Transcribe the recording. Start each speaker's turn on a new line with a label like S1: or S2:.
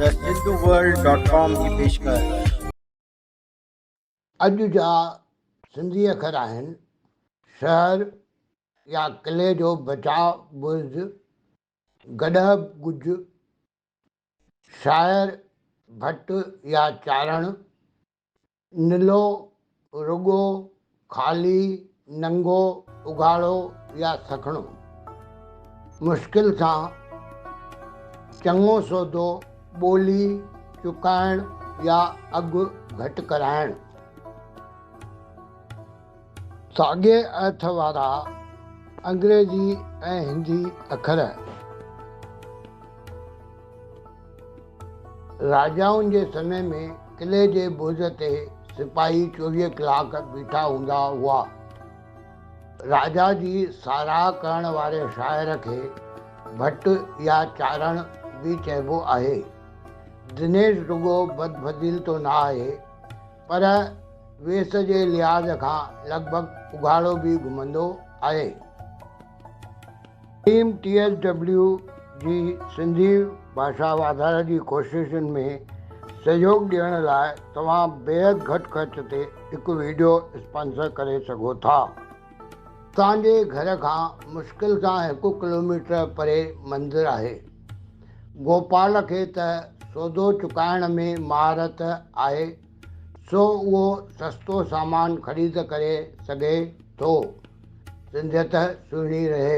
S1: The Sindhu world dot com جي پيشڪش.
S2: اڄ جا سنڌي اکر آهن، شهر يا قلعي جو بچاء برج، گڏهه ڳجهه، شاعر، ڀٽ يا چارڻ، نلو، رڳو، خالي، ننگو، اگهاڙو يا سکڻو. مشڪل سان، چڱو سودو، ٻولي چڪائڻ يا اگهه گهٽ ڪرائڻ. ساڳئي ارٿ وارا انگريزي ۽ هندي اکر. راجائن جي سمي ۾ قلعي جي برج تي سپاهي 24 ڪلاڪ بيٺا هوندا هئا. راجا جي ساراهه ڪرڻ واري شاعر کي ڀٽ يا چارڻ به چئبو آهي. دنيش رڳو بدفضيلتو نه آهي، پر ويس جي لحاظ کان لڳ ڀڳ اگهاڙو به گهمندو آهي. ٽيم ٽي ايس ڊبليو جي سنڌي ڀاشا واڌاري جي ڪوششن ۾ سهيوڳ ڏيڻ لاء توهان بيحد گهٽ خرچ تي هڪ وڊيو اسپانسر ڪري سگهو ٿا. اسان جي گهر کان مشڪل سان هڪ ڪلوميٽر پري مندر آهي. گوپال کي ته سودو چڪائڻ ۾ مهارت آهي سو اهو سستو سامان خريد ڪري سگهي ٿو. سنڌيت سهڻي رهي.